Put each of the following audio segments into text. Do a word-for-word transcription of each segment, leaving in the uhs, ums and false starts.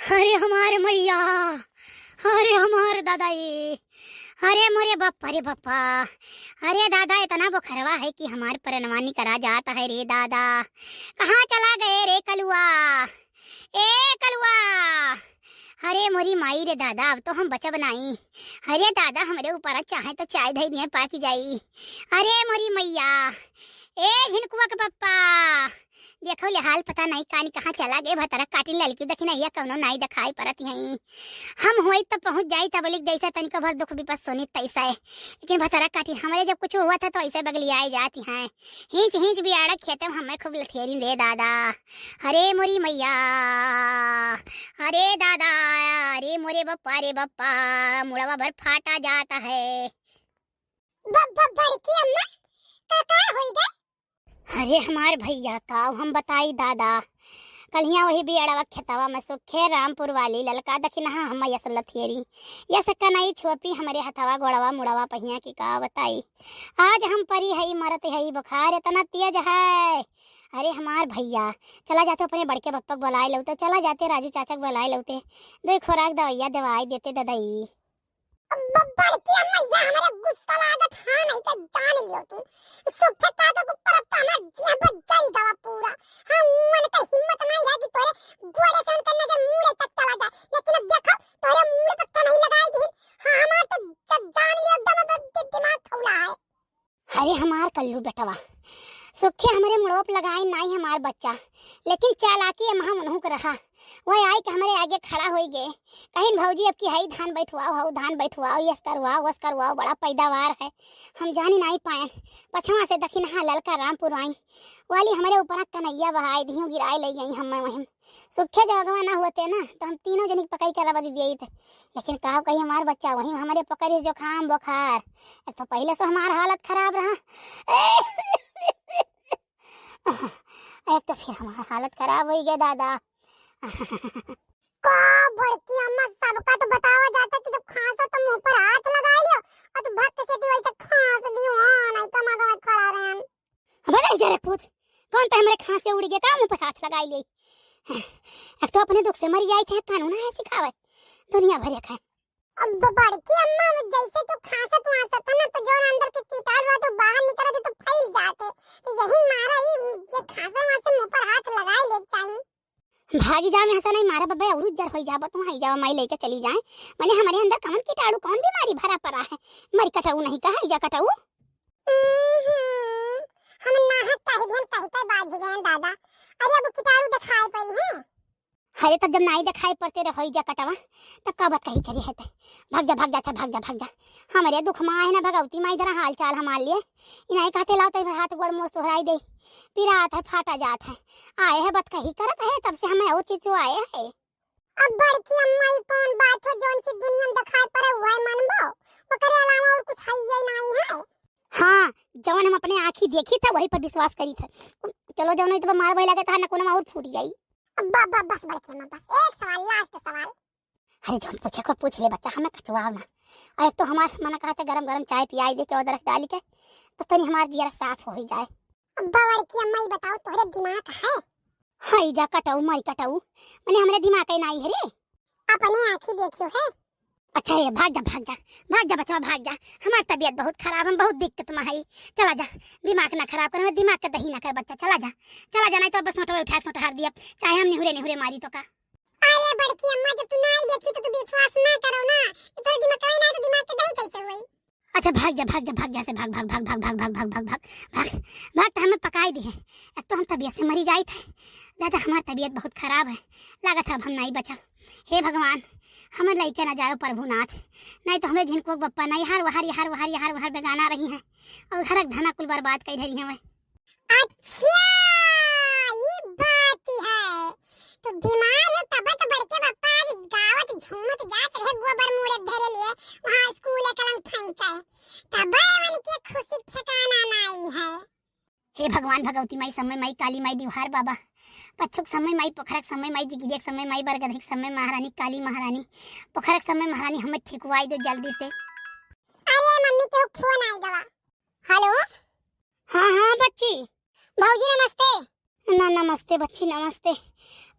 अरे हमार मैया, अरे हमार दादा ए, अरे मोरे बप्पा रे बप्पा, अरे दादा इतना बोखरवा है कि हमार परनवा निकरा जात है रे दादा। कहाँ चला गए रे कलुआ, ए कलुआ, अरे मोरी माई रे दादा, अब तो हम बचब नाई। अरे दादा, हमरे ऊपर चाहे तो चाय धई दिए पाकी जाई। अरे मोरी मैया, ए झिनकुआ के पप्पा, देखो ले हाल पता नहीं कानी कहाँ चला गए, भतरा काटिन ललकी दखिनैया कौनो नाई दिखाई पड़त हैं। हम होई तो पहुँच जाई तबलिक जैसा तनिको भर दुख विपद सुनी तैसा है, लेकिन भतरा काटिन हमरे जब कुछ हुआ था तो ऐसे बगलियाए जाती हैं। हींच हींच बियाड़ा खेते में हमें खूब लथेरिन रे दादा। अरे मोरी मैया, अरे दादा, अरे मोरे बप्पा रे बप्पा, मुड़वा भर फाटा जाता है। ब-, ब-, बड़की अम्मा, का, का होई गए? अरे हमार भैया, का हम बताई दादा, कल्हिया वही बियड़वा खेतवा में सुखे रामपुर वाली ललका दखिनहा हम यस लथेरी, यस कनई छोपी हमरे हथवा गोड़वा मुड़वा पहिया की का बताई। आज हम परी हई, मरत हई, बुखार इतना तेज है। अरे हमार भैया, चला जाते अपने बड़के बप्पा के बुलाए लौते, चला जाते राजू चाचा के बुलाए लौते, दो खोराक दवाइया दवाई देते ददई। ब-, बड़की अम्मा, या हमरे गुस्सा लागत, हाँ, नहीं तो जान लियो तू। सुखे का तो ऊपर अब तो हमार दिया बज जाई गवा पूरा। हाँ, मन का हिम्मत नहीं रह कि तोरे गोड़े से उनकर नजर मूड़े तक चला जाए, लेकिन अब देखो, तोरे मूड़े तक तो नहीं लगाई दी। हाँ, हमार तो ज-, जान लियो, एकदम अब दि-, दिमाग खौला है। अरे हमार कल्लू बेटवा, सुखे हमरे मुड़वा पे लगाई नाई हमार बच्चा, लेकिन चालाकी एमा उन्हू के रहा। वह आई के हमरे आगे खड़ा होई गे, कहिन, "भौजी, अब की हई धान बैठवाओ, हऊ धान बैठवाओ, यस करवाओ, वस करवाओ, बड़ा पैदावार है।" हम जानी नाई पाएन, पछवा से दखिनहा ललका रामपुर आई, वाली हमरे ऊपर कनैया बहाई दिहूँ, गिराए ले गई हमें वहीं। सुखे जो अगवा ना होते ना, तो हम तीनों जनी के पकड़ के रबद दिए थे। लेकिन का कही, हमार बच्चा वही हमरे पकड़ी जुकाम बुखार। एक तो पहले से हमार हालत खराब रहा, एक तो फिर हमार हालत खराब होई गए दादा। का बड़की अम्मा, सबका तो बतावा जाता कि जब खांसो तो मुंह पर हाथ लगा लियो, और तू भक्त से दिवाई से खांस दियो, हाँ, नहीं तो मगवा खड़ा रहन। अबे ले जा रे पूत, कौन तो हमरे खांसे उड़ी गए, का मुंह पर हाथ लगाई ले? एक तो अपने दुख से मरी जाए थे, कानून है सिखावे, दुनिया भर का। अब बड़की अम्मा, जैसे तू खांसत वांसत है ना, तो जो अंदर के कीटाणु रहते, बाहर निकलते तो फैल जाते, तो यही मारा ही ये खांसे वांसे मुंह पर हाथ लगाए ले चाहिए। भागी जा, मैं हंसा नहीं मारा बब्बे, और उज्जर होई जाबो, तू आई जावा, माई लेके चली जाए। मने हमरे अंदर कौन कीटाणु, कौन बीमारी भरा पड़ा है, मरी कटाऊ नहीं कहा, जा कटाऊ। हम्म, हम नाहक कह दिहन, कह के बाझ गए दादा। अरे अब कीटाणु दिखाई पड़ी है। अरे तब जब नाई दिखाई पड़ते रहे जा कटवा, तब का बात कही करे है ते। भाग जा, भाग जा, अच्छा भाग जा, भाग जा। हमरे दुख में आए ना भगवती माई, जरा हाल चाल हमार लिए। इनाई कहते लाओ तई भर हाथ गोड़ मोड़ सोहराई दे। पिरात है, फाटा जात है। आए है बात कही करत है, तब से हमें और चीज आए है। अब बड़की अम्मा, ई कौन बात हो, जौन चीज दुनिया में दिखाई पड़े, वह मनबो, ओकरे अलावा और कुछ है ये नहीं है। हाँ, जौन हम अपने आँखी देखी था, वही पर विश्वास करी था। चलो, जौन इतना मार वही लगे था, न कोनो और फूट जाई। अब ब-, ब-, बस बड़की अम्मा, बस एक सवाल, लास्ट सवाल। अरे, जौन पूछे को पूछ ले बच्चा, हमें कचवाओ ना। और एक तो हमार मन कहा था गरम गरम चाय पियाई दे के अदरक डाली के, तो तनी हमार जियरा साफ हो ही जाए। अब बड़की अम्मा, ई बताओ, तोहरे दिमाग है? हाय जा कटाऊ, माई कटाऊ, मने हमरे दिमाग ही नाई है रे। अपने आँखी देखियो है। अच्छा, ये भाग जा, भाग जा, भाग जा बचवा, भाग जा। हमार तबीयत बहुत खराब है, बहुत दिक्कत में है। चला जा, दिमाग ना खराब कर, हमारे दिमाग का दही ना कर बच्चा, चला जा, चला जा, नहीं तो बस नोटवा उठा के नोट हार दिया, चाहे हम निहुरे निहुरे मारी तो का। अरे बड़की अम्मा, जब तू नाई देखी तो तू विश्वास ना करो ना, तो तोरे दिमाग का ना, तो दिमाग के दही कैसे हुई? अच्छा, भाग जा, भाग जा, भाग जा से भाग, भाग, भाग, भाग, भाग, भाग, भाग, भाग, भाग, भाग, भाग, तो हमें पकाई दी है। एक तो हम तबीयत से मरी जाइत है, दादा, हमार तबीयत बहुत खराब है, लागत है अब हम नहीं बचब। हे भगवान, हमें लइके ना जाओ प्रभुनाथ, नहीं तो हमें झिनको बप्पा नहीं हर वहार, हर वहार, हर वहार बेगाना रही हैं और घर धना कुल बर्बाद कर रही हैं वह। अच्छा, ई बात है। तो बीमार है तबे तो बड़के बप्पा आज गावत झूमत जात रहे गोबर मुड़े धरे लिए, वहाँ स्कूल कलम फेंक है। तबे उनके खुशी ठिकाना नाई है। हे भगवान, भगवती माई, समय माई, काली माई, डिवहार बाबा, पच्छुक समय माई, पोखरक समय माई, जिगिरियक समय माई, बरगधक समय महारानी, काली महारानी, पोखरक समय महारानी, हमें ठिकवाई दो जल्दी से। अरे मम्मी, केहू फोन आई गवा। हेलो। हाँ, हाँ बच्ची। भौजी नमस्ते। ना, नमस्ते बच्ची, नमस्ते।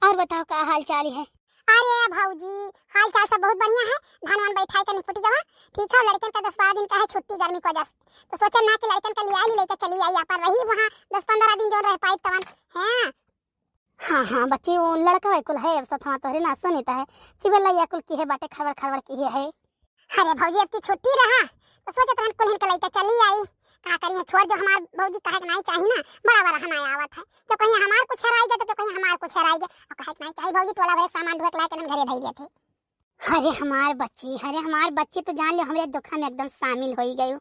और बताओ, का हाल चाल है? अरे भौजी, हाल चाल सब बहुत बढ़िया है। धान वान बैठाई के निपुटी गवा, ठीक है। लड़कन का दस बारह दिन का है छुट्टी गर्मी की वजह से, तो सोचे ना कि लड़कन का लिया ली, लेके चली आई, अपन रही वहाँ दस पन्द्रह दिन जो रह पाई तवन। हाँ। हाँ हाँ बच्ची, वो लड़का है कुल है, अब सथवा तोहरे ना सुनित है, चिबला या कुल की है बाटे, खड़बड़ खड़बड़ की है। अरे भौजी, अब की छुट्टी रहा, तो सोचत रहन कुल इनके लइके चली आई। का करी है, छोड़ दो हमार भौजी, कहे के नहीं चाही ना, बड़ा बड़ा हमारे आवत है। तो कहीं हमार कुछ हेराई गया, तो कहीं हमार कुछ हेराई गया। और कहे के नहीं चाही भौजी, टोला भरे सामान ढोए के लाके हम घरे धई देते। अरे हमार बच्ची, अरे हमार बच्ची, तो जान लो हमरे दुख में एकदम शामिल होई गयू।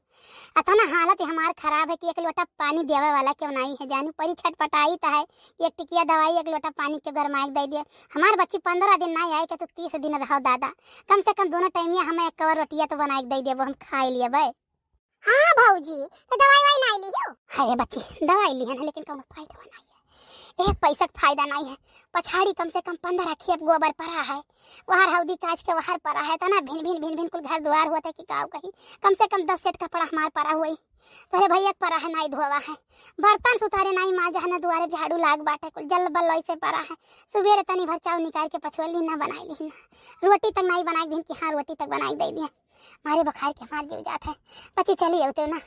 अतना हालत हमार खराब है कि एक लोटा पानी देवे वाला क्यों नहीं है, जानी परी छटपटाई तो है कि एक टिकिया दवाई एक लोटा पानी के गरमाए के दे दिए। हमार बच्ची पन्द्रह दिन नहीं आई के तो तीस दिन रहो दादा, कम से कम दोनों टाइमिया हमें एक कवर रोटिया तो बनाए के दे देबो, हम खाए लिए बे। हाँ भौजी, तो दवाई वाई नहीं ली हो? अरे बच्ची, दवाई ली है ना, लेकिन कौनो फायदा नहीं है, एक पैसा का फायदा नहीं है। पछाड़ी कम से कम पन्द्रह खेप गोबर पड़ा है, वहर हौदी काज के वहर पड़ा है, तना भिन भिन भिन भिन कुल घर दुआर होते कि काव कही, कम से कम दस सेट कपड़ा हमार पड़ा हुई। तोरे भैया के परा है, नाई धोवा है, बर्तन सुतारे नाई माजा है, ना दुआरे झाड़ू लाग बाटे, कुल जल बल ऐसे परा है। सुबेरे तनी भर चाउर निकाल के पछुआ ली ना, बनाई ली ना, रोटी तक नाई बनाई दिन कि हाँ, रोटी तक बनाई दे दिया। मारे बुखार के हमार जीव जात है। बच्ची चली अउते ना,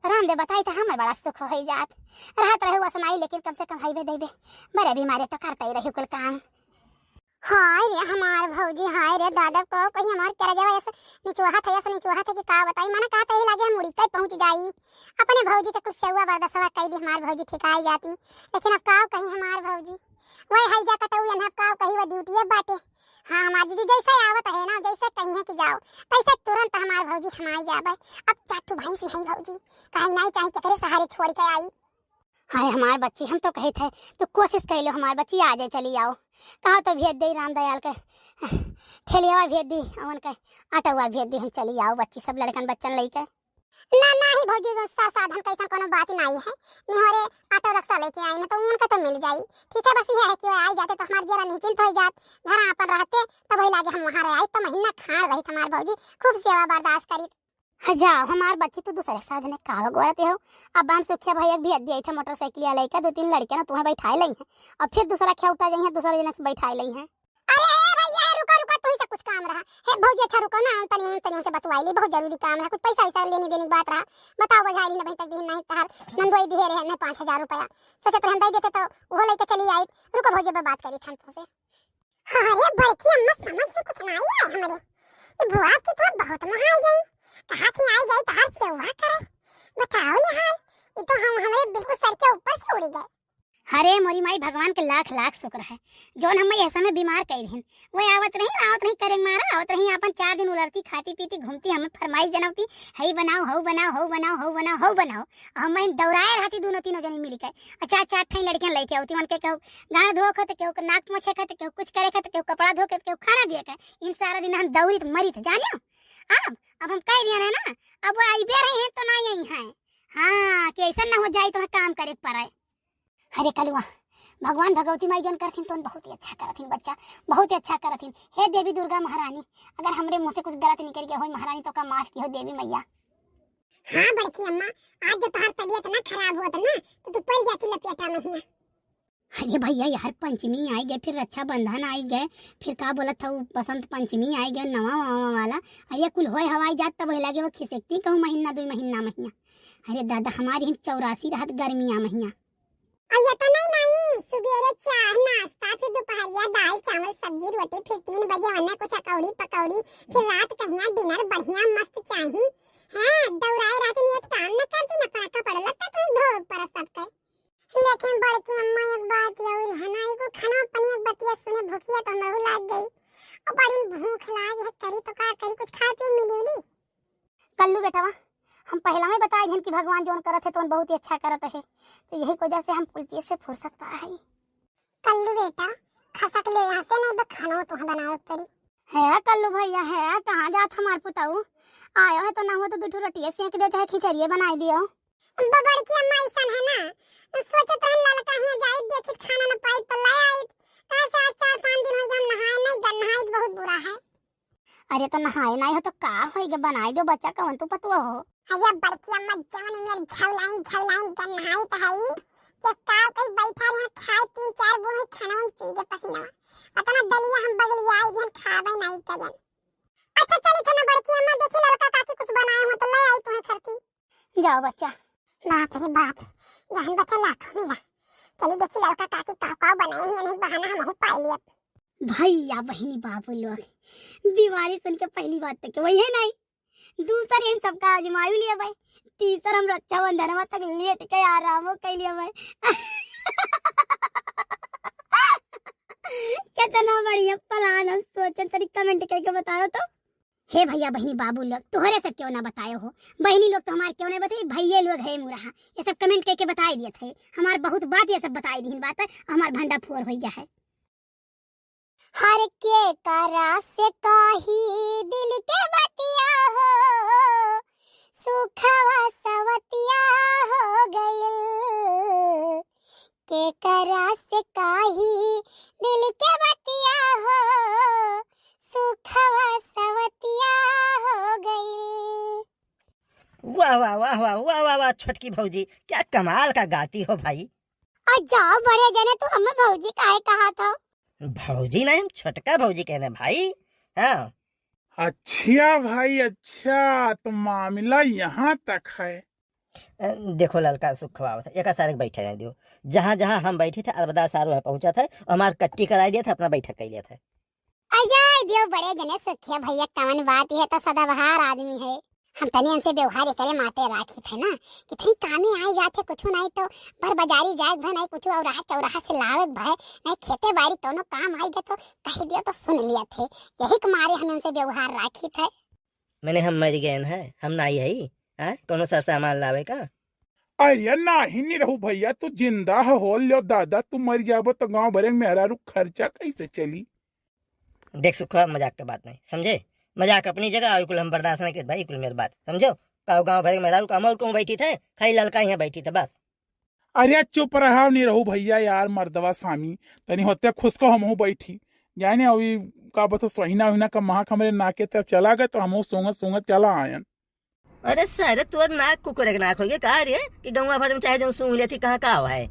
राम दे बताई तो हमें बड़ा सुख हो जात। रहत रहे वसनाई, लेकिन कम से कम हईबे देबे, बड़े बीमारे तो करते ही रही कुल काम। हाय रे हमार भौजी, हाय रे दादा, को कहीं हमार करजवा ऐसे निचोहत है, ऐसे निचोहत है कि का बताई, मना कहत ही लागे हम उड़ी के पहुँच जाई। अपने भौजी के कुछ सेवा बरदसवा कई दी, हमार भौजी ठिकाई जाती, लेकिन अब का कहीं हमार भौजी, वही है जा कटऊ यन, अब का कहीं वो ड्यूटी बाटे। हाँ हमार दीदी जैसे आवत है ना, जैसे कहीं है कि जाओ, तैसे तुरंत हमार भौजी हम आई जाबे। अब चार ठो भैंस है भौजी, कहीं नहीं चाहे केकरे सहारे छोड़ के आई। हाय हमार बच्ची, हम तो कहित है, तू कोशिश कर लो हमार बच्ची, आ जाए, चली आओ। कहा तो भेज दे रामदयाल के ठेलियावा भेज दी, अवन के आटोवा भेज दी, हम चली आओ बच्ची, सब लड़कन बच्चन लेके। ना, ना ही भौजी, गुस्सा साधन कैसन कोनो बात नहीं है। निहोरे आटो रक्सा लेके आई ना तो उनका तो मिल जाई। ठीक है, बस यह है कि वो आई जाते तो हमार जरा निश्चिंत हो जात। घर आपन रहते तब वही लागे हम वहाँ रह आई तो महीना खान रही हमार भौजी, खूब सेवा बर्दाश्त करी। हाँ, जाओ, हमार बच्ची, तू दूसरे साधन काव गोरते हो। अब हम सुखिया भैया के भेज दिया था मोटरसाइकिल लेके, दो तीन लड़के ना तुम्हें बैठाए लई हैं, और फिर दूसरा खेवता जाई हैं, दूसरा जने से बैठाए लई हैं। अरे ए भैया, ए रुका, रुका, तुही से कुछ काम रहा। हे भौजी, अच्छा रुको ना, तनी उन, तनी उनसे बतवाई ली, बहुत जरूरी काम रहा, कुछ पैसा वैसा लेने देने की बात रहा। बताओ, बजाई ली ना, बहन तक दिन नहीं तार नंदोई दिए रहे ना पाँच हजार रुपया, सोचत रहन दे देते तो वो लेके चली आई। रुको भौजी, अब बात करी हम तुमसे। अरे बड़की अम्मा, समझ में कुछ नहीं आया हमरे। ये बुआ की तो बहुत मोहाई गई। कहा थी आई गई तार सेवा करे। बताओ ले हाल, ये तो हम हमरे बिल्कुल सर के ऊपर से उड़ी गए। अरे मोरी माई, भगवान के लाख लाख शुक्र है, जौन हम यह समय बीमार कई दिन। वो आवत रही, आवत रही करे मारा, आवत रही अपन चार दिन उलरती, खाती पीती, घूमती, हमें फरमाइश जनौती, हई बनाओ, हऊ बनाओ, हऊ बनाओ, हऊ बनाओ, हऊ बनाओ। और हम दौड़ाए रहती दोनों तीनों जनी मिली के। और चार चार ठाई लड़कियां लेके आवती, उनके केहू गाड़ धो के, केहू के नाक पोछे के, केहू कुछ करे के, केहू कपड़ा धो के, केहू खाना दिए के। इन सारा दिन हम दौड़ित मरित जानियो। अब, अब हम कह दिया ना, अब वो आइबे रही हैं तो ना यही हैं। हाँ, कि ऐसा ना हो जाए तो काम करे के पड़े। अरे कलुआ, भगवान भगवती माई जौन करथिन तौन बहुत ही अच्छा करथिन बच्चा, बहुत ही अच्छा करथिन। हे देवी दुर्गा महारानी, अगर हमरे मुँह से कुछ गलत निकल गया होई महारानी तो का माफ की हो देवी मैया। हाँ बड़की अम्मा, आज जो तोहार तबीयत ना खराब होत ना तो तू पड़ जाती लपेटा में हिया। अरे भैया, यार पंचमी आई गए, फिर रक्षाबंधन आई गए, फिर का बोलत था वो बसंत पंचमी आई गए, नवा वावा वाला। अरे कुल होए हवाई जात तब वही लागे वो खिसकती कहूँ महीना दुई महीना महीना। अरे दादा, हमारी हिन चौरासी रहत गर्मिया महीना। और ये तो नहीं, नहीं, सुबेरे चाय नाश्ता, फिर दोपहरिया दाल चावल सब्जी रोटी, फिर तीन बजे ओने कुछ अकौड़ी पकौड़ी, फिर रात कहिया डिनर बढ़िया मस्त चाही। हाँ, दौड़ाए रहती नहीं, एक काम न करती, न अपना कपड़ा लत्ता तो धो पर सब के। लेकिन बड़की अम्मा एक बात और है ना, एगो खाना पानी एक बतिया सुने, भूखिया तो हमहू लाग गई। और बड़ी भूख लाग है, करी तो का करी, कुछ खाए पिए मिली उली? कल्लू बेटवा, हम पहला में बताए दिन कि भगवान जौन करत है तौन बहुत ही अच्छा करत है, तो यही वजह से हम कुल चीज से फुर्सत पा है। कल्लू बेटा, खसक ले यहाँ से, नहीं तो खानो तुम्हें बनावे पड़ी। है कल्लू भैया, है कहाँ जात हमार पुताऊ? आयो है तो ना हो तो दो ठो रोटिए सेंक दे, चाहे खिचड़िए बनाई दियो। बड़की अम्मा ऐसन है ना, सोचत रहन ललका हियां जाइत, देखित खाना न पाइत तो ले आइत। कहे से आज चार पाँच दिन हो गए हम नहाए नहीं, गन नहाइत बहुत बुरा है। अरे तो नहाए नहीं हो तो का होई गे, बनाई दो बच्चा, कौन तू पतुआ हो? अरे बड़की अम्मा जवन मेर झौलाइन झौलाइन गन नहाइत है, के का कई बैठा रहे खाए तीन चार बूढ़े खाना हम चीजे पसीना। अतना दलिया हम बगलिया क्या जाने। अच्छा, चली थे ना बड़की अम्मा, देखी ललका काकी कुछ बनाए हो तो ले आई तुम्हें खरती। जाओ बच्चा। बाप रे बाप, जहन बच्चा लाखों मिला। चली देखी ललका काकी का का बनाए हैं, नहीं बहाना हमहू पाई लिया। भैया बहिनी बाबू लोग, बीमारी सुन के पहली बात तो के वही है नहीं, दूसर इन सबका आजमाई लिया भाई, तीसर हम रक्षाबंधन में तक लेट के आरामो कर लिया भाई। कितना बढ़िया प्लान हम सोचे, तनी कमेंट करके बताओ तो। हे भैया बहिनी बाबू लोग, तोहरे सब क्यों ना बतायो हो, बहिनी लोग तो हमार क्यों ना बताई, भैये लोग है मुरहा, ये सब कमेंट करके बताई दिए थे, हमार बहुत बात ये सब बताई दीन बात है, हमार भंडा फोर हो गया है। हर के करा से कही दिल के बतिया हो, सुखवा सवतिया हो गइल। के करा से कही दिल के बतिया हो, सुखवा सवतिया हो गइल। वाह, वाह, वाह, वाह, वाह, वाह, वाह, छोटकी भौजी, क्या कमाल का गाती हो भाई। और जाओ बड़े जने, तू हमें भौजी काहे कहा था? भौजी नहीं, हम छोटका भौजी कहने भाई। हाँ। अच्छा भाई, अच्छा, तो मामला यहाँ तक है। अ, देखो ललका सुखवा आवत है, एका सारे के बैठे नहीं दियो। जहाँ, जहाँ हम बैठी थे, अलबदा सार वहाँ पहुँचा था, हमार कट्टी कराई दिया था, अपना बैठक कर लिया था। अजय दियो बड़े जने सुखिया भैया, कवन बात, ये तो सदाबहार आदमी है। हम तनी इनसे व्यवहार करे माटे राखी थे ना, कि तनी कामे आई जाते, कुछ नहीं तो भर बाजारी जाए, भर नहीं कुछ और राह चौराहा से लावे भय, नहीं खेते बारी कौनो काम आई गए तो कह दियो तो सुन लिया थे। यही के मारे हम इनसे व्यवहार राखी थे। मैंने हम मर गए हैं, हम ना आई है, हाँ? कौनो सर सामान लावे का? अरे नाही, निरहू भैया, तू जिंदा ह, हो लो दादा, तू मर जाबो तो गांव भरे में मेहरारू खर्चा कैसे चली? देख सुखवा, मजाक के बात नहीं, समझे? मजाक अपनी जगह, और कुल हम बर्दाश्त नहीं करत भाई, कुल मेरी बात, समझो? का गांव भरे में मेहरारू का और कहूँ बैठी थे, खाली ललका यहाँ बैठी थे, बस। अरे चुप रहा, निरहू भैया, यार मर्दवा स्वामी, तनी होते खुश को हमहू बैठी, जाने अभी का बता सोहिना उहिना का महक हमरे नाके ते चला गए, तो हमहू सोंगत सोंगत चला आयन। अरे सारे, तोर नाक कुकुर के नाक होइगे का रे? कि गौवा भर में चाहे जौन सूंघ लेती, कहाँ का है?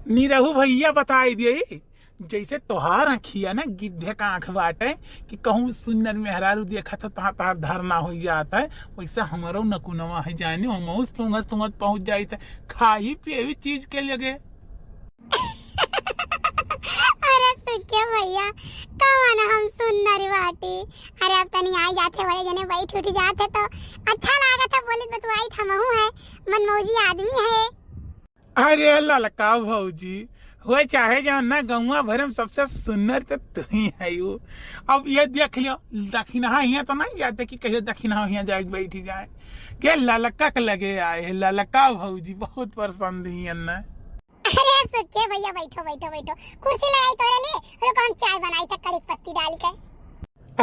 निरहू भैया बताई दिए, जैसे तोहार आँखिया ना गिद्धे का आँख बाटे, कि कहूँ सुंदर मेहरारू देखा था, तहाँ तोहार धरना हो जाता है, वैसे हमरो नकुनवा है जाने, हमहू सूंघत सूंघत पहुँच जाइत है, खाई पिए चीज के लगे। अरे सुखे भैया, कवन हम सुंदर बाटी। अरे अब तनी आई जाते, बड़े जने बैठ उठ जाते तो अच्छा लागत है, बोली तो तू आई, हमहू है, मनमौजी आदमी है। अरे ललका भौजी, होए चाहे जौन ना, गौवा भरे में सबसे सुंदर तो तू ही है। अब ये देख लियो, दखिनहा हियाँ तो नहीं जाते कि कहियो दखिनहा हियाँ जाए के बैठी जाए, के ललका के लगे आए है, ललका भौजी बहुत पसंद ही है ना। अरे सुखे भैया, बैठो, बैठो, बैठो, कुर्सी ले आई तोरे लिए, रुको हम चाय बनाई था कड़ी पत्ती डाल के।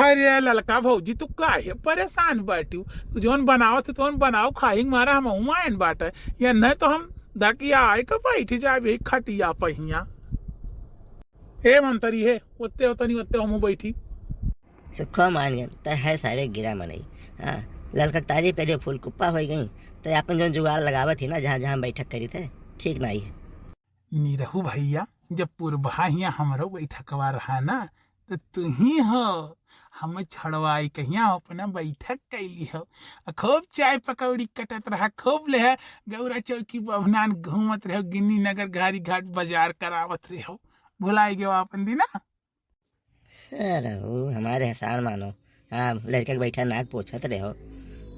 अरे ललका भौजी, तू काहे परेशान बाटू? तू जौन बनावत है, तौन बनाओ, खाही के मारा हम हुआन बाटे, या नहीं तो हम दकिया आए के बैठ जाबे खटिया पहिया। ए मंतरी है, ओत्ते ओतनी ओत्ते हमहू बैठी। सुखवा मान गए, तय है सारे गिरा मनई। हाँ, ललका के तारीफ कर दियो, फूल कुप्पा हो गई, तय अपन जौन जुगाड़ लगावत ही ना, जहाँ जहाँ बैठक करी थे, ठीक ना ही है। निरहू भैया, जब पुरबहा हियाँ हमरो बैठकवा रहा ना, तो तू ही हो, हम छड़वाई कहिया अपना बैठक कैली हो। आ खूब चाय पकौड़ी कटत रहा, खूब ले गौरा चौकी बभनान घूमत रहो, गिन्नी नगर घारी घाट बाजार करावत रहो। भुलाई गयो अपन दिना? सर, वो हमारे एहसान मानो। हाँ, लड़का के बैठा नाक पोछत रहो।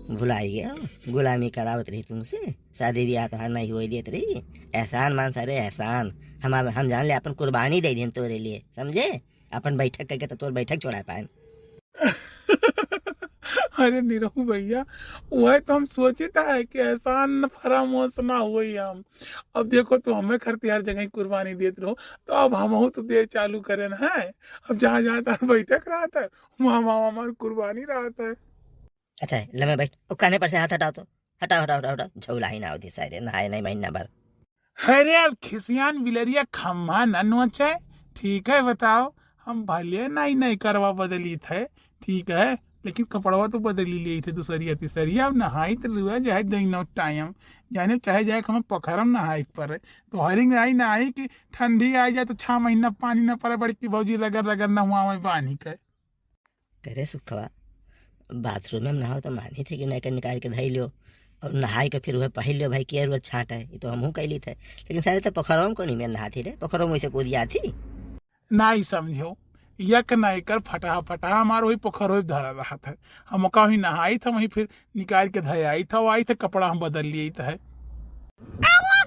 भुलाई गयो, गुलामी करावत रही तुमसे। शादी ब्याह तोहार नहीं होए देत रही। एहसान मान सारे, एहसान। हम, हम जान ले, अपन कुर्बानी दे देन तोरे लिए, समझे? अपन बैठक करके तो तोर बैठक छोड़ा पाएन। अरे निरहू भैया, वह तो हम सोचित है कि एहसान फरामोश ना होई हम। अब देखो, तू हमें खरती हर जगह कुर्बानी देत रहो, तो अब हमहू तो दे चालू करेन है। अब जहाँ जहाँ तार बैठक रहत है, वहाँ वहाँ हमार कुर्बानी रहत है। अच्छा, लम्बे बैठ, वो काने पर से हाथ हटाओ तो। हटाओ, हटाओ, हटाओ, हटाओ। झौला ही ना होती सारे, नहाए नहीं महीना भर। अरे अब खिसियान बिलरिया खम्हा न नोचे, ठीक है, बताओ, हम भले नाई नयकरवा बदली थे, ठीक है, लेकिन कपड़वा तो बदली लिए थे दूसरिया तीसरिया, अब नहाई तो रुआ जाए दोनों टाइम, जाने चाहे जाए हमें पोखरम नहाए के पड़े, तो हरिंग आई नहाई कि ठंडी आ जाए तो छह महीना पानी न पड़े, बड़की भौजी रगड़ रगड़ नहवावे बानी के। करे सुखवा, बाथरूम में नहाओ तो मानी थे कि नैकर निकाल के धई लियो और नहाई के फिर वह पहिर लियो भाई, केर वह छाँट है, ये तो हमहूँ कैली थे। लेकिन सारे तो पोखरवा में कोनी में नहाती रे, पोखरवा में वैसे कूद जाती। नाई समझो, यक नैकर फटहा फटहा हमार वही पोखरवा में धरा रहत है। हम ओका वहीं नहाई था, वहीं फिर निकाल के धई आई था, वो आई थे कपड़ा हम बदल लिए था। अरे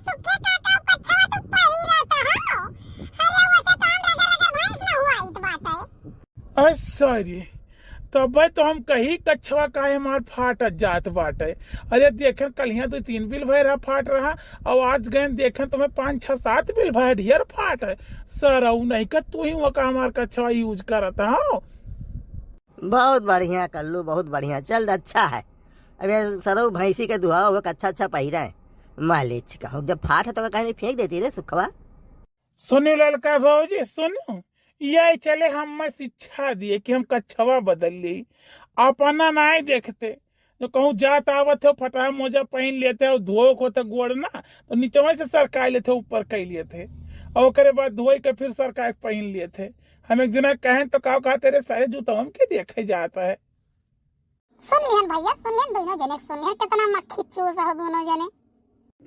सुखे काका, कच्छवा तो पहिरा था हो। अरे वैसे तो हम रगर रगर भैंस नहवाइत बाटे। अरे सॉरी, तबे तो हम कही कच्छवा काहे हमार फाटत जात बाटे। अरे देखें कलिया दो तीन बिल भय रहा फाट रहा, और आज गए देखें तो मैं पाँच छः सात बिल भय ढेर फाट है। सरऊ नहीं का तू ही वो का हमार कच्छवा यूज करत हो। बहुत बढ़िया कल्लू, बहुत बढ़िया, चल अच्छा है। अब ये सरऊ भैंसी के दुहा हुआ अच्छा अच्छा पहिरा है। मालिच कहूँ जब फाट है तो कहीं फेंक देती रे सुखवा। सुनियो ललका भौजी, सुनियो, ये चले हमें शिक्षा दिए कि हम कच्छवा बदल ली, अपना नाई देखते। जो कहूँ जात आवत हो, फटहा मोजा पहिन लेते हो, धोए को तो गोड़ ना, तो नीचवा से सरकाई लेते, ऊपर कई लेते, और ओकरे बाद धोए के फिर सरकाई के पहिन लेते। हम एक दिना कहें तो का कहा, तेरे सारे जूतवन के देखे जाता है। सुन लिहन भैया, सुन लिहन, दोनों जने सुन लिहन, कितना मक्खी चूस हो दोनों जने।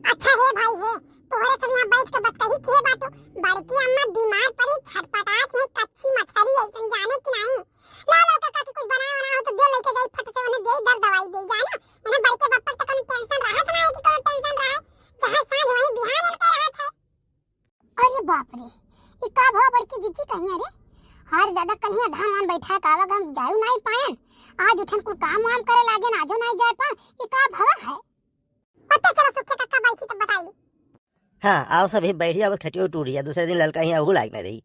अच्छा हे भाई हे, तोहरे सब यहाँ बैठ के बतकही किहे बाटू? बड़की अम्मा बीमार पड़ी, छटपटात है, कच्ची मछली ऐसन जाने कि नहीं। ला ला काका के कुछ बनाए वाला हो तो दे, लेके जाई, फट से उन्हें दे, दर्द दवाई दे जाए ना। इन्हें बड़के बप्पा तो कोनो टेंशन रहत ना है कि कोनो टेंशन रहे, जहाँ सांझ वहीं बिहान इनके रहत है। अरे बाप रे, ई का भवा बड़की जिज्जी कहिया रे? अरे दादा, कलिया धान वान बैठा का आवा, हम जायु नाई पायन। आज उठन कुल काम वाम करे लागेन, आजो नाई जाए पान। ई का भवा है? ओते चलो सुखे काका बैठी तब बताई। हाँ, आओ सभी बैठी, अब खटियो टूट गया, दूसरे दिन ललका ही अहू लाग ना रही।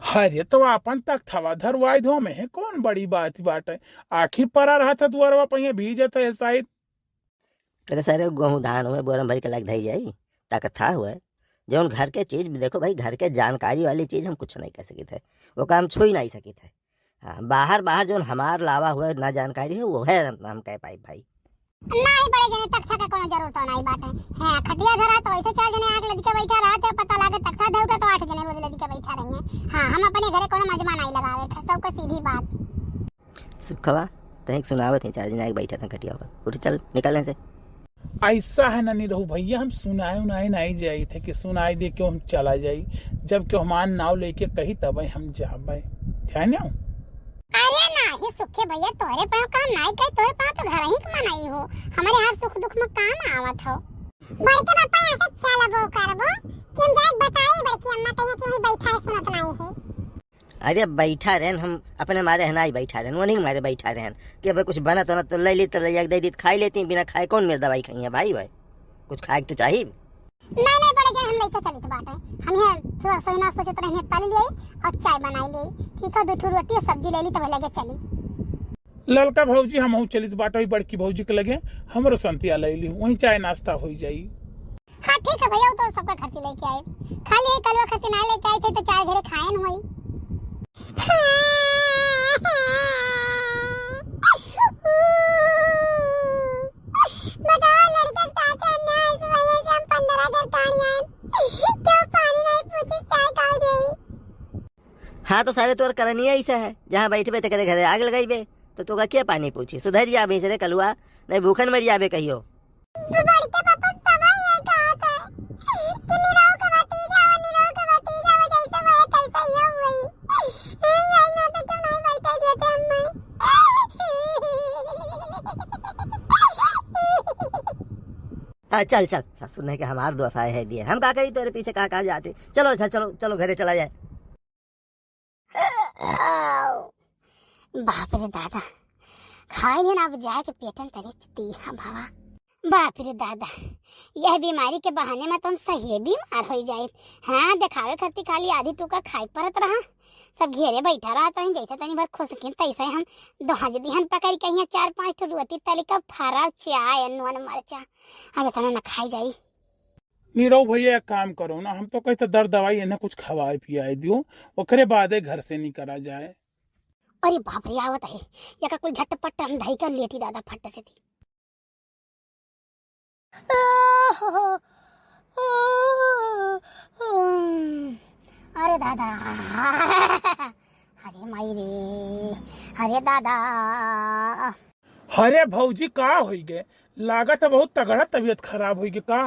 अरे तो आपन तख्तवा धरवाई दो, में कौन बड़ी बात बाटे। आखिर परा रहत है दुआरवा पहिया भीजत है शायद। अरे सारे गेहूं धान हुए बोरम भर के लाग धई जाई, ताकत था हुए। जौन घर के चीज भी देखो भाई, घर के जानकारी वाली चीज हम कुछ नहीं कह सकित है, वो काम छुई नहीं सकित है। हाँ, बाहर बाहर जौन हमार लावा हुए ना जानकारी है, वो है हम, हम कह पाई भाई। नहीं बड़े जने, तख्ता के कोनो जरूरत नहीं बाटे। हाँ, खटिया धरा तो ऐसे चार जने आके लदके बैठा रहते, पता लागे तख्ता धउटा तो आठ जने रोज लदके बैठा रही हैं। हाँ, हम अपने घरे कोनो मजमा नहीं लगावे थे, सबका सीधी बात। सुखवा, तनिक सुनावत ही, चार जने आके बैठा था खटिया पर। उठ चल, निकल यहाँ से। ऐसा है ना निरहू भैया, हम सुनाए उनाए नहीं जाई थे कि सुनाई दे क्यों हम चला जाई। जब क्यों हमार नाव लेके कही तब हम जाबे, जाने हो। अरे नाही सुखे भैया, तोहरे पाँव काम नाही कहे, तोहरे पाँव तो घर ही के मनई हो, हमारे हर सुख दुख में काम आवत हो। बड़के पापा यहाँ से चलबो करबो कि हम जाए बताई बड़की अम्मा कहिए कि वहीं बैठा है, सुनत नाही है। अरे बैठा रहन, हम अपने मारे है ना ही बैठा रहन, वो नहीं मारे बैठा रहन कि अब कुछ बनत होना तो ले ली तो ले जाके दे दी, खाई लेती, बिना खाए कौन मेरे दवाई खाई है भाई? भाई कुछ खाए तो चाहिए। नहीं, नहीं, बड़े जन, हम लइके चलित बाटे। हम यहाँ थोड़ा सोना सोचत रहनी, तल लिए और चाय बनाई लिए। ठीक है, दो ठो रोटी और सब्जी ले ली, तब लगे चली। ललका भौजी, हमहू चलित बाटे, वही बड़की भौजी के लगे, हमरो संतिया ले ली, वहीं चाय नाश्ता हो जाई। हाँ, ठीक है भैया, वो तो सबका खर्ची लेके आए। खाली ये कलवा खर्ची ना लेके आई थे, तो चार घरे खाए न होई। बताओ, लड़के के साथ अन्याय, इस वजह से हम पंद्रह दिन ताड़ी आए। क्यों पानी नहीं पूछे, चाय काहे देई? हाँ, तो सारे तोर करनिया ऐसा है, जहाँ बैठबे तेकरे घरे आग लगाइबे, तो तोका के पानी पूछी? सुधर जा अभी से रे कलुआ, नहीं भूखन मर जाबे कहियो। तो बड़के पापा सवाल ये कहा था कि निरहू का भतीजा हो, निरहू का भतीजा हो, जैसे वह तैसे ही हो वही। यही ना तो क्यों नहीं बैठे देते अम्मा। हाँ, चल, चल, ससुर ने के हमार दोसाए है दिए। हम का करी तोरे पीछे का, का जाते? चलो, अच्छा, चलो, चलो, घरे चला जाए। बाप रे दादा, खाए लेना, अब जाए के पेटन तनी दिया बाबा। बाप रे दादा, यह बीमारी के बहाने में तो हम सही बीमार हो जाए। हाँ, देखावे खातिर खाली आधी टूका खाए के परत रहा। सब घेरे बैठा रहत रही, जैसे तनी भर खुसकिन तैसे हम दहज दिहन पकड़ के हियाँ चार पाँच ठो रोटी तली का फरा चाय नून मरचा। अब इतना न खाई जाई। नीरव भैया, एक काम करो ना, हम तो कहते दर्द दवाई इन्हें कुछ खवाए पियाए दियो, ओकरे बादे घर से निकला जाए। अरे बाप रे, आवत है, यका कुल झटपट हम धई के लेटी दादा फट से थी। अरे दादा, अरे माई रे, अरे दादा। अरे भौजी, का होई गे? लागत है बहुत तगड़ा तबीयत खराब होई गे का?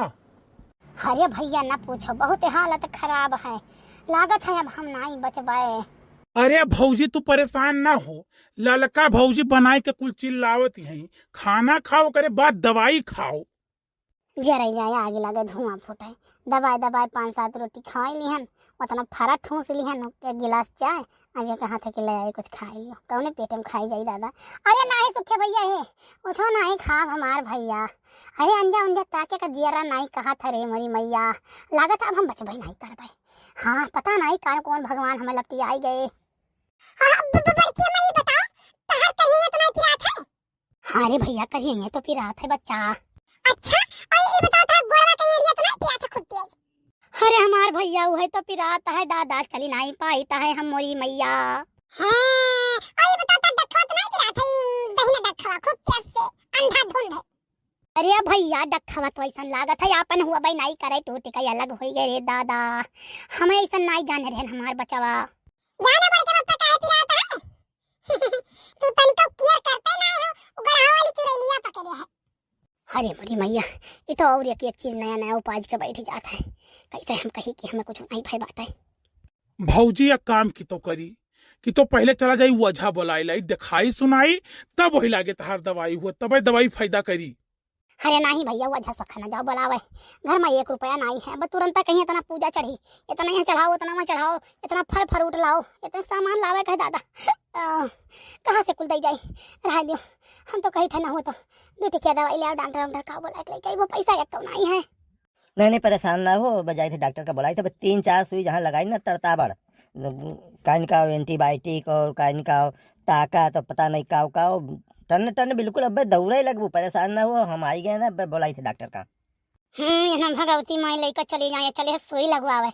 अरे भैया, ना पूछो, बहुत हालत खराब है। लागत है अब हम नाई बचबे। अरे भौजी, तू परेशान ना हो, ललका भौजी बनाए के कुल चिल्लावत हैं, खाना खाओ, ओकरे बाद दवाई खाओ। जरई जाए, आगे लगे, धुआं फूटे। दबाए दबाए पाँच सात रोटी खाए लिहन, उतना फरा ठूस लिहन, एक गिलास चाय, अब ये कहा था कि ले आई कुछ खाए लियो, कौने पेट में खाई जाई दादा। अरे नाही सुखे भैया हे, कुछो नाही खाब हमार भैया। अरे अंजा उंजा ताके का जियरा नाही कहा था रे मोरी मैया, लागत अब हम बचबे नाही करबे। हाँ, पता नाही का कौन भगवान हमें लपटी आई गए। हाँ, ब-, ब-, बड़की अम्मा, ये बताओ, तहार करिया तो नाही पिरात है? हाँ रे भैया, करिया तो पिरात है बच्चा। अच्छा, और ये बताओ, तहार गोड़वा के एड़िया तो नाही पिरात है खूब तेज? अरे हमार भैया, उहे तो पिरात है दादा, चली नाही पाइत है हम मोरी मैया। हाँ, और ये बताओ, तहार डखवा तो नाही पिरात है, ई दहिना डखवा खूब तेज से अंधाधुंध है? अरे भैया, डखवा तो ऐसन लागत है, आपन हुआ भाई नाही करे, टूट के अलग होई गए रे दादा। हमें ऐसन नाही जाने रहन हमार बचवा। जाने बड़के पप्पा काहे पिरात है? तू तनिको केयर करते नाही हो, उ गढ़ा वाली चुड़ैलिया पकड़े है। अरे मोरी मैया, ये तो और एक, एक चीज नया नया उपाज के बैठ जात है। कैसे हम कही कि हमें कुछ नाही भय बाटे। भौजी, एक काम की तो करी कि तो पहले चला जाई, ओझा बुलाई लाई, दिखाई सुनाई, तब वही लागे तहार दवाई हुआ, तबे दवाई फायदा करी। अरे नाही भैया, ओझा सोखा ना जाओ बुलावे, घर में एक रुपया नाही है। अब तुरंत कहीं इतना पूजा चढ़ी, इतना यहाँ चढ़ाओ, उतना वहाँ चढ़ाओ, इतना फल फ्रूट लाओ, इतना सामान लावे कहे दादा, अ, कहाँ से कुल दई जाई? रह दियो, हम तो कही थे ना हो तो दो टिकिया दवाई ले आओ, डॉक्टर डॉक्टर का बोला के लेके आई, वो पैसा एक तो नाही है। नहीं, नहीं, परेशान ना हो, बजाय थे डॉक्टर का बोलाई थे, बस तीन चार सुई जहाँ लगाई ना तड़ताबड़, काइन का एंटीबायोटिक और काइन का ताकत और पता नहीं का का, टन टन बिल्कुल अबे दौड़े लगबू, परेशान ना हो, हम आई गए ना, अबे बोलाई थे डॉक्टर का। हम्म, ये ना भगवती माई लइका चली जाए, चले सुई लगवावे,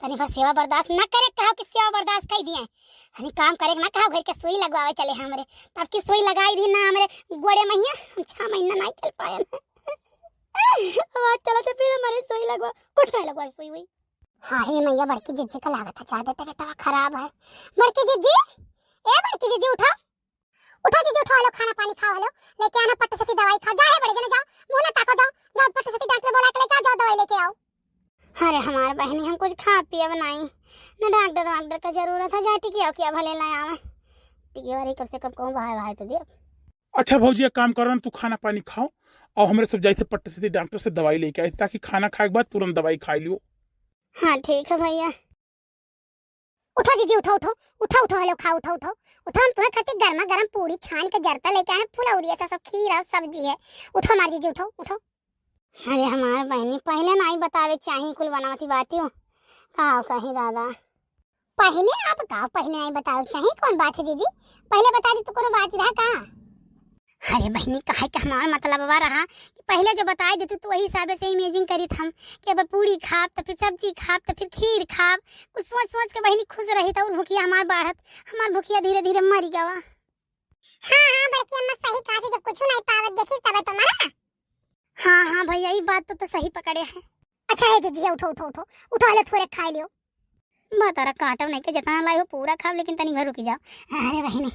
तनी भर सेवा बर्दाश्त ना करे, कहा कि सेवा बर्दाश्त कर दिए, हनी काम करे ना कहा घर के सुई लगवावे चले हमरे, तब की सुई लगाई दी ना हमरे गोड़े में हिया, हम छह महीना नहीं चल पाए हैं। आवाज चला थे फिर हमारे सुई लगवा, कुछ नहीं लगवा सुई हुई। हाँ हे मैया, बड़की जिज्जी का लागत है ज्यादा तबीयत खराब है। बड़की जिज्जी, ए बड़की जिज्जी, उठा, उठा जिज्जी, उठा, हेलो, खाना पानी खाओ, हेलो, लेके आना पट्ट से दवाई खाओ, जा हे बड़े जने, जाओ, मुँह ना ताको, जाओ, जाओ पट्ट से डॉक्टर बोला के लेके आओ, जाओ दवाई लेके आओ। अरे हमार बहनी, हम कुछ खा पियब नाई, ना डॉक्टर वाक्टर का जरूरत है, जा टिकिया उकिया भले ला आवे, टिकिया वाली कब से कब कहूँ बहाए बहाए तो दिया। अच्छा भौजी, एक काम करो ना, तू खाना पानी खाओ और हमरे सब जाए थे पट्ट से डॉक्टर से दवाई लेके आए, ताकि खाना खाए के बाद तुरंत दवाई खा लियो। हाँ ठीक है भैया। उठो जीजी, उठो, उठो, उठो, उठो, हेलो, खाओ, उठो, उठो, उठो, हम तुम्हें खातिर गर्मा गर्म पूरी छान के जरता लेके आए, फुलौरी ऐसा सब खीर और सब्जी है, उठो हमार जीजी, उठो, उठो। अरे हमार बहनी, पहले नाही बतावे चाही, कुल बनावती बाटियो, का कही दादा। पहले आप का, पहले नाही बतावे चाही, कौन बात है जीजी? पहले बता दी तो कोनो बात रहा का? अरे बहनी, काहे के हमार मतलबवा रहा कि पहले जो बताई देतू तो वही हिसाबे से इमेजिन करीत हम कि अब पूरी खाब, तो फिर सब्जी खाब, तो फिर खीर खाब। कुछ सोच सोच के बहनी खुश रही, तो और भुखिया हमार बाढ़त, हमार भुखिया धीरे धीरे मरी गवा। हाँ, हाँ, बड़की अम्मा सही कहा थी, जब कुछ नहीं पावत देखी तब तो मरा। हाँ, हाँ भैया, ई बात तो, तो सही पकड़े है। अच्छा है जीजी, उठो, उठो, उठो, उठो, ले थोड़े खाई लियो। बतारा काटब नहीं के, जितना लाई हो पूरा खाब, लेकिन तनी भर रुकी जाओ। अरे बहनी,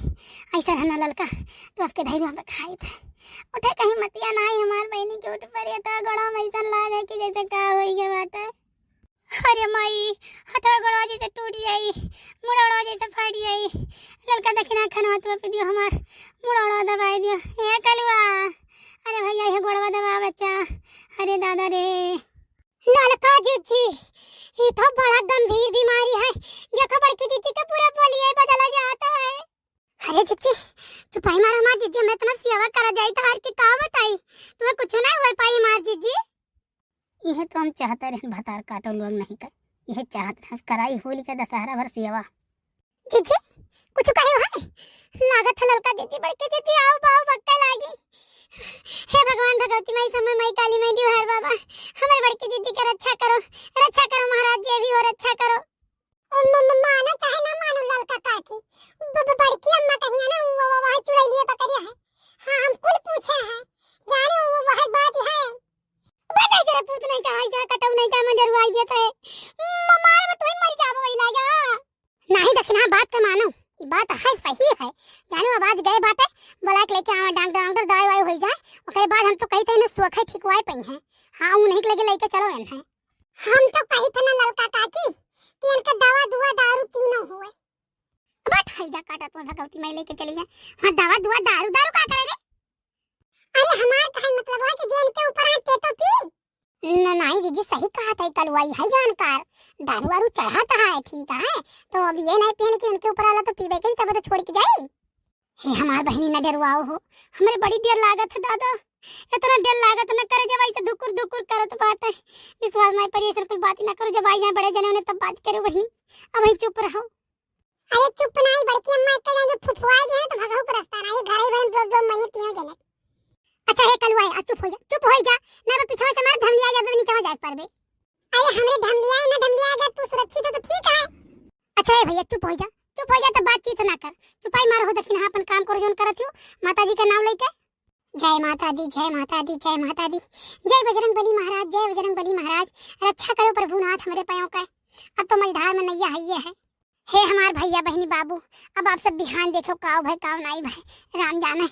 ऐसा है ना ललका, तो आपके धैर्य पे खाई थे। उठे कहीं मतिया नाही हमार बहनी के उठ पर, ये तो गोड़ा में ऐसा लाग है कि जैसे का होई गए बाटे। अरे माई, हथवा गोड़वा जैसे टूट जाई, मुड़वा जैसे फट जाई। ललका दखिना खनवा तो पे दियो हमार, मुड़वा दबाई दियो। ए कलुआ, अरे भैया, ये गोड़वा दबा बच्चा। अरे दादा रे। ललका जीजी, ये तो बड़ा गंभीर बीमारी है। देखो बड़की जीजी का पूरा बोलिए बदला जाता है। अरे जीजी, चुपाई मारो हमार जीजी, हम इतना सेवा करा जाई तो हर के का बताई, तुम्हें कुछ ना हो पाई हमार जीजी। यह तो हम चाहते रहन भतार काटो लोग नहीं कर, यह चाहत रहन कराई होली का दशहरा भर सेवा। जीजी, कुछ कहे हो है? लागत है ललका जीजी, बड़की जीजी, आओ बाऊ बक्का लागी। हे भगवान, भगवती माई, समय माई, काली माई, डिहवार बाबा, हमारे बड़की जीजी का रक्षा करो, रक्षा करो महाराज, जे भी हो रक्षा करो। म-, म-, मानो चाहे ना मानो ललका काकी, ब-, ब-, बड़की अम्मा कहिया ना, वो, वो, वह चुड़ैलिए पकड़िया है। हाँ, हम कुल पूछे हैं, जाने वो, वो, वह बात है। बस ऐसे रे पूत नहीं का, ऐसे कटऊ नहीं का, मंजरू आई देता है। म-, मार में तोही मर जाबो वही लागा। नाही दखिना, बात के मानो, ई बात है, सही है। जाने तो अब आज गए बाटे, बोला के लेके आवा डॉक्टर, डॉक्टर दवाई वाई होई जाए, ओकरे बाद हम तो कही थे इन्हें सोखे ठिकवाए पई हैं। हाँ, ऊ नहीं के लगे लेके चलो इन्हें। हम तो कही थे ना ललका काकी कि इनका दवा दुआ दारू तीनों हुए। बट है जा काटा तो भगवती माई लेके चली जाए। हाँ, दवा दुआ दारू, दारू का करे रे? अरे हमार कहे मतलब है कि जे इनके ऊपर आते तो पी। न, नहीं जीजी, सही कहा था, कलुआई है जानकार, दारू वारू चढ़ाता है, ठीक है, तो अब ये नहीं पिए, लेकिन उनके ऊपर आला तो पीबे के, तब तो छोड़ के जाई। हे हमार बहिनी, न डरवाओ हो, हमरे बड़ी डर लागत है दादा, इतना डर लागत न करे, जब ऐसे धुकुर धुकुर करत बाटे, विश्वास नहीं पड़ी, ऐसे कुल बात ही ना करो, जब आई जाए बड़े जने उन्हें तब बात करो बहिनी, अब वही चुप रहो। अरे चुप नहीं, बड़की अम्मा एक जन जो फुफुआई दे तो भगहू को रास्ता नहीं, घर ही भर में दो दो मरी तीनों जने। अच्छा हे कलुआई, आ चुप हो जा, चुप हो जा, ना बे पीछे से मार धमलिया जाबे, नीचे जाए परबे। अरे हमरे धमलिया है ना, धमलिया अगर तू सुरक्षित हो तो ठीक है। अच्छा हे भैया चुप हो जा, चुप हो जा, तो बातचीत ना कर, चुपाई मारो हो, दखिन हाँ अपन काम करो जोन करत हो, माता जी का नाम लेके। जय माता दी, जय माता दी, जय माता दी, जय बजरंग बली महाराज, जय बजरंग बली महाराज, रक्षा करो प्रभुनाथ हमरे पायों का। अब तो मझधार में नैया है ये है। हे हमार भैया बहिनी बाबू, अब आप सब बिहान देखो काव भय काव नाई भय, राम जाने।